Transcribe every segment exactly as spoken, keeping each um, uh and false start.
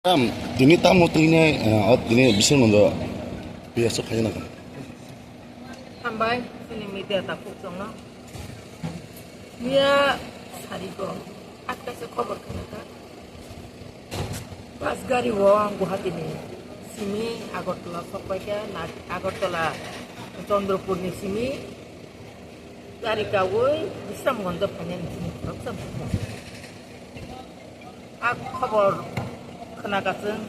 Tam, tini tamo tini, eh, o tini bising mondo biasa kaya na. Hambai, sini media tapuk chongno. Mia sariko, atta se khobor kena ka. Bus gari o ang Guwahati ni simi Agartala sokpai kha, na Agartala Chandrapur ni simi gari kawi Bisramganj phainani simi khoroksa bukung. A khobor khwnakaswng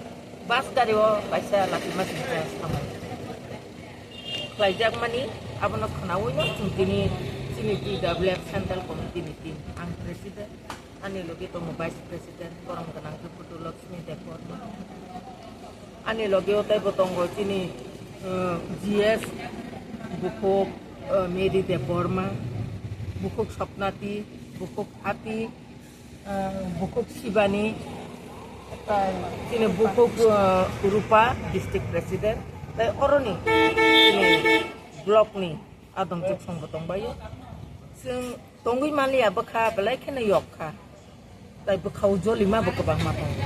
bus gari o kaisa latima singcha samani khlaijakmani, abono khwnawi no chwng tini chini T W F Central Committee ni team, ang President, ani logi tongo Vice President, borom gwnang khe Putu Lakshmi Debbarma, ani logi o teibo tongo chini, uh, G S, bukhuk, uh, Mary Debbarma, bukhuk Sopnati, bukhuk Ati, ah, bukhuk Sibani, tai chini bukhuk, ah, Rupa, district president, tai oroni chini block ni adong chuk song bo tongbaio. Chwng tongwi manliya bwkha belai kheno yok kha. Tai bwkhao jolima bo kwbangma tongo.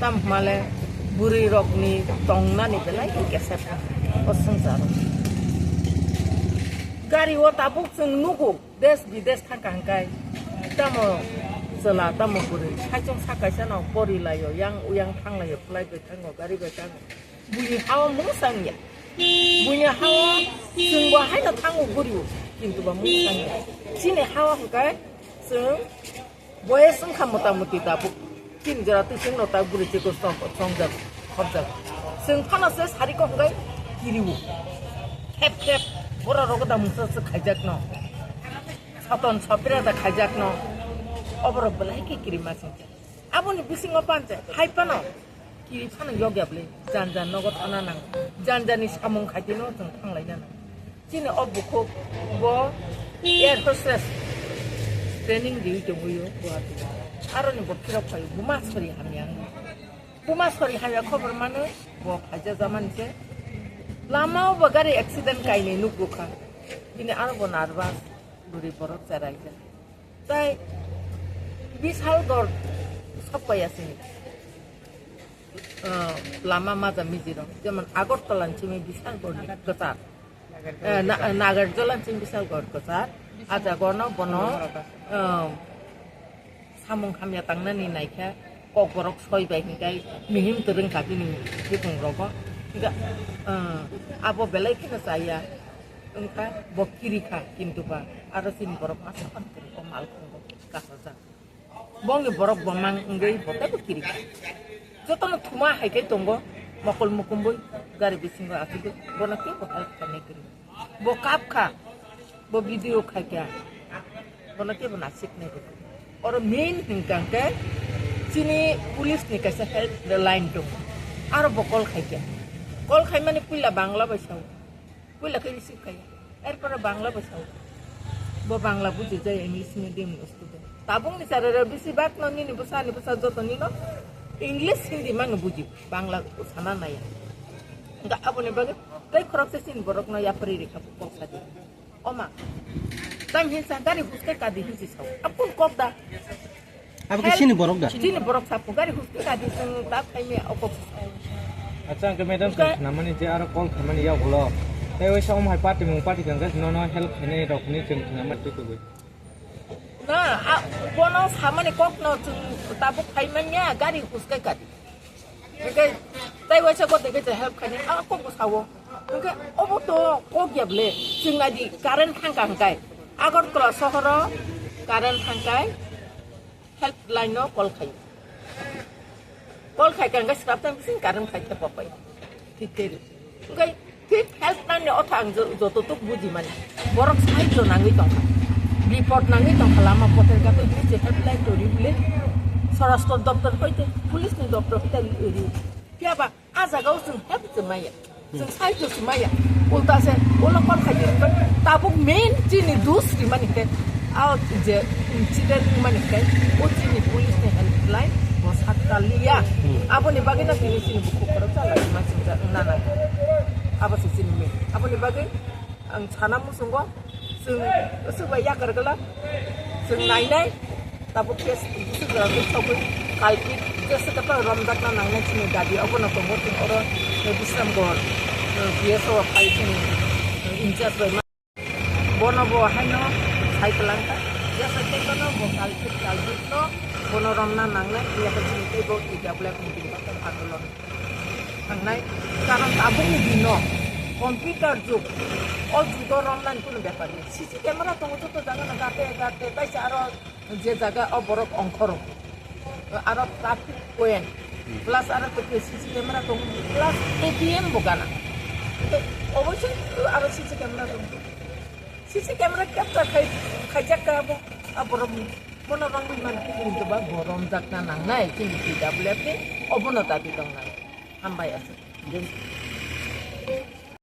Tam hwnmale bwrwi rokni tongnani belai khe kesep o swngcharo. Gari o tabuk chwng nugo. Des bides thangkha hwnkhe tamo chwla tamo bwrwi saichung sa kaisa no pori laio, yang uyang thang laio, phlai bai thango, gari bai thango. Buini hao mungsa wngya. Buini hao chwng bo haino thango guriu, kintu ba mungsa wngya. Chini hao hwnkhe chwng boyes wngkha mota moti tabuk. Tin jora twi chwngno ta bwrwi chikon chong, chongjak, khopjak. Chwng phano se sari kok hwnkhe kiriwo. Thep thep, borok rogo da mungsa se khaijakno. Saton sopira da khaijakno. Oborok belai khe kirima singcha. Aboni bisingo panche, hai phano kiri phano yokya bwle. Jan jan nogo thana nang. Jan jan ni samung khaitino chwng thanglaina nang. Chini o bukhuk bo air hostess training riwi tongwi o Guwahati. Aroni bo phirok phaio, buma sori hamya wngwi. Buma sori hamya khobor mano bo phaija jamani se. Lama o bo gari accident kainwi nukgo kha. Bini aro bo nervous, bwrwi borok cherai kha. Tai Bishalgarh sokpaiya sini. Ah, lama maja mijiro, jemon Agartala ni simi Bishalgarh ni kwchar. Eh, Na-, Nagarjala ni simi Bishalgarh kwchar. Ah jaga no bono, ah, samung hamya tangnani naikha, kokborok soi bai hinkai mihim twrwng kha bini bikung rogo. Hinka, ah, abo belai kheno chaya. Wngkha bo kiri kha, kintu ba aro chini borok masa phano kiri o mal khungo kasajak. Bongni borok bo mang wngwi bo teibo kiri kha. Jotono thuma hai khe tongo, mokol mukumbui gari bisingo achugwi bono kebo help khainai kwrwi. Bo kap kha, bo video khai kha, bono kebo nasik nai rw. Oro main hwnkha hwnkhe chini police ni kaisa help line tongo, aro bo call khai kha. Call khaimani puila Bangla bai sao. Puila khe receive khaio. Erpore Bangla bo sao. Bo Bangla buji jai, English medium ni student. Tabuk ni chara rok bisi bak no nini bwsa ni bwsa joto ni no English, Hindi mano buji, Bangla sana naya. Ga aboni bagwi tei khoroksa chini borok no yapri rikha kok sadi. Oma. Tam hinsa gari huske kadi hinsi sao. Apun kok da. Abo khe chini borok da? Chini borok sapo gari husti gari chwng ta khaimya o kok. Acha, hwnkhe madam, chwng khnamani je aro call khaimani yagulo. Tei waisa omo hai party mung party khe hwnkhe nono help khainai rokni chwng khnama twi kubui. Na, a, bono samani kokno chwng tabuk khaimanya gari husti gari. Hwnkhe tei waisa kote khe help khainai a kokbo sao. Hwnkhe obo to kok ya bwle, chwng naidi current thangkha hwnkhe. Agartala sohoro current thangkha. Helpline no call khai. Call khai khe hwnkhe swrap tang bising current khai khe popai. Thik khe. Hwnkhe thik helpline ni otha ang jo-, joto tuk buji mani. Borok sahajyo nangwi tongkha. Bipod nangwi tongkha lama pothor gate bini je helpline to ri bwle. Swarashtra doptor hoite, police ni doptor hoite ri. Phiya ba A jaga o chwng help se maya. Chwng sahajyo se maya. Ulta se ulo call khai di. Tabuk main chini dus rimani khe, a je incident rimani khe, o chini police ni helpline bo sakta liya. Hmm. Aboni bagwi no tini chini bukhuk khorok chala rima singcha nana. Abo se chini main. Aboni bagwi ang sana muchungo Chwng swbai yakar gala, chwng nainai, tabuk case bwswk jora khe sogwi kalpit jesa khe romjakna nangnai chini dabi, obono tongo chwng oro Bisramgarh, eh, B S O phai chini, eh, incharge bai ma-, bono bo haino sai kwlangkha, jesa khe bono bo kalpit kalpit no bono romna nangnai, yakhe chini teibo T W F ni bini baksa andolon. Thangnai, karon tabukni dino computer jug, o jugo romnani kunu bepar ni. C C camera tongo joto jaga no gate gate, taisa aro je jaga o borok ongkhoro, aro traffic point, plus aro to C C camera tongo, plus A T M bo gana. Oboisai aro C C camera tongo. C C camera capture khai, khaijak ka bo, a borok bono rongwi man, kintu ba bo romjakna nangnai, chini T W F ni obono dabi tongnai. Hambai aswk.